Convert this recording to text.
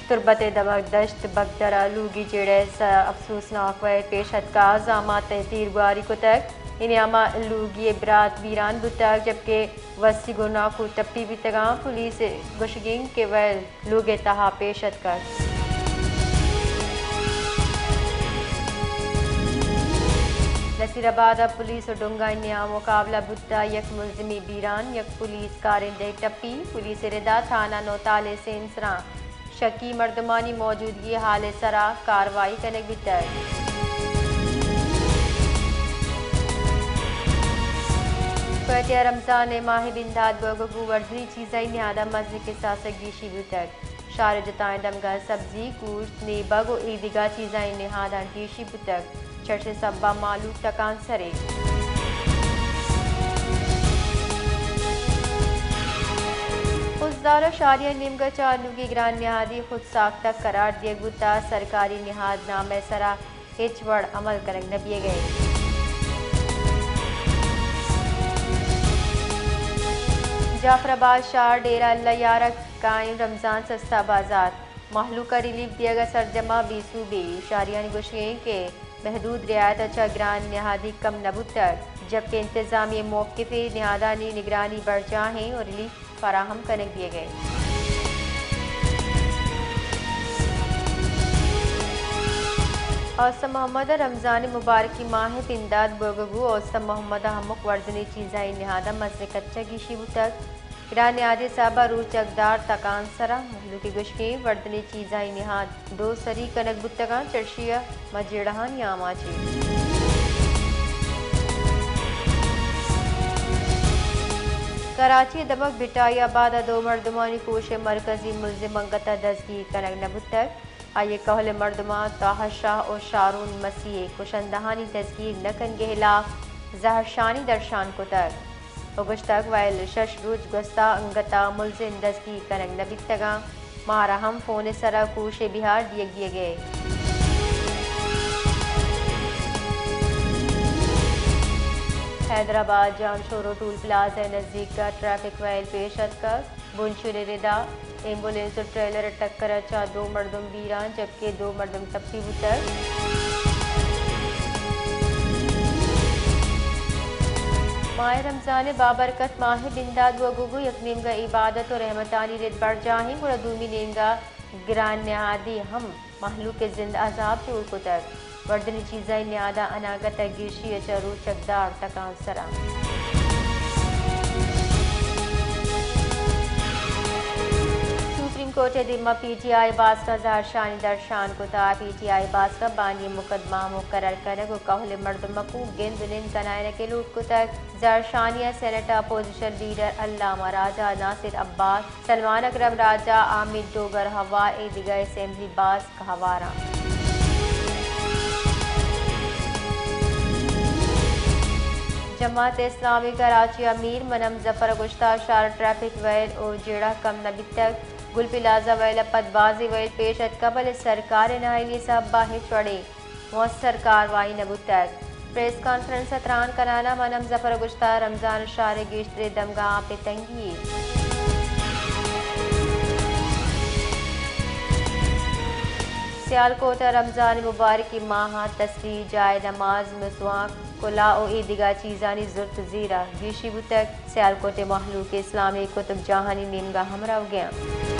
تربت ءِ دمگ دشت بگدر ءَ لوگی جیڑہ ءِ سرا افسوسناک ویل پیش اتکگ، زامات ءِ تیرگواری کتگ، اے نیام ءَ لوگی ءِ برات بیران بوتگ، جبکہ وسی گوناکو ٹپی بیتگ اَنت۔ پولیس ءِ گوشگ اِنت کہ ویل لوگ ءِ تہا پیش اتکگ۔ نصیر آباد ءَ پولیس ءُ ڈونگانی نیام ءَ مقابلہ بوتگ، یک ملزمے بیران، یک پولیس کارندہ ٹپی۔ پولیس ءِ رد ءَ تھانہ نوتال ءِ سیمسراں شکی مردمانی موجودگی ءِ حال ءِ سرا کاروائی کنگ بیتگ۔ کوئٹہ ءَ رمضان ءِ ماہ ءِ بندات بوگ ءَ گوں ورزنی چیزانی نہاداں مزنیں کساس ءَ گیشی بوتگ۔ شہر ءِ جتائیں دمگاں سبزی، گوشت، نیبگ ءُ اے دگہ چیزانی نہاداں گیشی بوتگ۔ چرش ءِ سبب ءَ مہلوک تکانسرے۔ خضدار ءَ شہریانی نیمگ ءَ چارنوکی گران نہادی خود ساختگ قرار دیگ بوتگ، سرکاری نہاد نامہ ءِ سرا ہچ وڑ عمل کنگ نہ بیگ ءَ۔ جعفر آباد شہر ڈیرہ اللہ یار ءَ قائم رمضان سستا بازار، مہلوک ءَ ریلیف دیگ ءَ سرجم ءَ بے سوبی۔ شہریانی گوشگ اِنت کہ محدود رعایت ءَ چہ گران نہادی کم نہ بوتگ، جبکہ انتظامیہ ءِ موقف ءَ نہادانی نگرانی برجاہ اِنت ءُ ریلیف فراہم کنگ بیگ ءَ۔ اوستہ محمد ءَ رمضان ءِ مبارکیں ماہ ءِ بندات بوگ ءَ گوں اوستہ محمد ءَ ہمک ورزنی چیزانی نہاداں مزنیں کچ ءَ گیشی بوتگ۔ گران نہادی سبب ءَ روچگدار تکانسر ءَ۔ مہلوک ءِ گوشگ اِنت ورزنی چیزانی نہاد دو سری کنگ بوتگ اَنت، چرشی ءَ ما جیڑہانی آماچ ایں۔ کراچی ءِ دمگ بھٹائی آباد ءَ دو مردمانی کوش ءِ مرکزی ملزم انگت ءَ دزگیر کنگ نہ بوتگ۔ آئی ءِ کہول ءِ مردماں طاہر شاہ ءُ شارون مسیح ءِ کشندہانی دزگیر نہ کنگ ءِ ہلاپ زہرشانی درشان کتگ ءُ گوشتگ، ویل شش روچ گوستہ انگت ءَ ملزم دزگیر کنگ نہ بیتگ اَنت، مارا ہم فون ءِ سرا کوش ءِ بیہار دیگ بیگ ءَ۔ حیدرآباد جامشورو ٹول پلازہ ءِ نزیک ءَ ٹریفک ویل پیش اتکگ۔ بنشون ءِ ردا ایمبولینس ءُ ٹریلر ءِ ٹکر ءَ چہ دو مردم بیران، جبکہ دو مردم ٹپی بوتگ۔ ماہ رمضان ءِ بابرکت ماہ ءِ بندات بوگ ءَ گوں یک نیمگ ءَ عبادت ءُ رحمتانی رد برجاہ اِنت، گڑا دومی نیمگ ءَ گران نہادی ہم مہلوک ءِ زند عذاب جوڑ کتگ۔ ورزنی چیزانی نہاداں اناگت ءَ گیشی ءَ چہ روچگدار تکانسر اَنت۔ سپریم کورٹ ءِ دیما پی ٹی آئی باسک ءَ زہرشانی درشان کتگ۔ پی ٹی آئی باسک ءَ بانی مقدمہ مقرر کنگ ءُ کہول ءِ مردماں گوں گند ءُ نند کنائینگ ءِ لوٹ کتگ۔ زہرشانی ءَ سینیٹ ءِ اپوزیشن لیڈر علامہ راجہ ناصر عباس، سلمان اکرم راجہ، حامد ڈوگر حوا ءُ دگہ اسمبلی باسک ہوار اَنت۔ جماعت اسلامی کراچی ءِ امیر منم ظفر ءَ گوشتگ، شہر ءَ ٹریفک ویل ءُ جیڑہ کم نہ بیتگ۔ گل پلازہ ویل ءَ پد بازیں ویل پیش اتکگ، بلے سرکار ءِ نااہلی ءِ سبب ءَ ہچ وڑیں مؤثر کاروائی نہ بوتگ۔ پریس کانفرنس ءَ تران کنان ءَ منم ظفر ءَ گوشتگ، رمضان ءَ شہر ءِ گیشتریں دمگاں آپ ءِ تنگی یے۔ سیالکوٹ ءَ رمضان ءِ مبارکیں ماہ ءَ تسبیح، جائے نماز، مسواک، کلاہ ءُ اے دگہ چیزانی زرت ءُ زیر ءَ گیشی بوتگ۔ سیالکوٹ ءِ مہلوک اسلامی کتب جاہانی نیمگ ءَ ہم روگ ءَ اَنت۔